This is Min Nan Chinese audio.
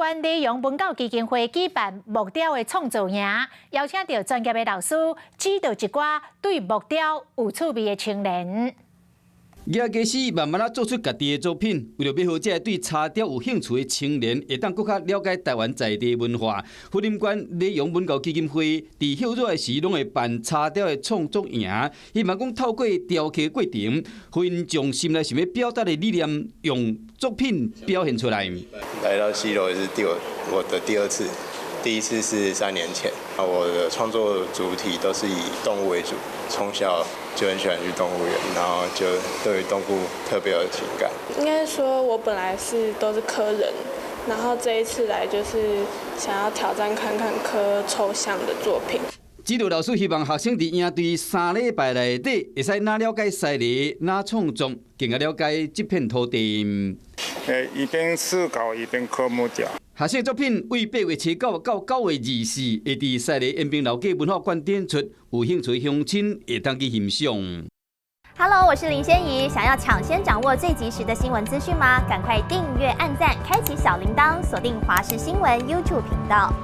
縣里陽文教基金會舉辦木雕的創作營，邀請著專業的老師指導一寡對木雕有趣味的青年。藝家師慢慢仔做出家己的作品，為著欲予這个對茶雕有興趣的青年，會當閣較了解台灣在地文化。雲林縣里陽文教基金會佇歇熱的時，攏會辦茶雕的創作營，希望講透過雕刻過程，予𪜶將心內想欲表達的理念，用作品表現出來。來到西螺是我的第二次，第一次是3年前。我的創作主體都是以動物為主，從小就很喜歡去動物園，然後就對於動物特別有情感。應該說，我本來是都是刻人，然後這一次來就是想要挑戰看看刻抽象的作品。指導老師希望學生佇營隊3禮拜內底，會使若了解西螺，若創作，更加了解這片土地。一邊思考一邊刻木雕。學生作品為8月7到9月24，會佇西螺延平老街文化館展出，有興趣鄉親會當去欣賞。 Hello，我是林仙怡，想要搶先掌握最及時的新聞資訊嗎？趕快訂閱、按讚、開啟小鈴鐺，鎖定華視新聞 YouTube 頻道。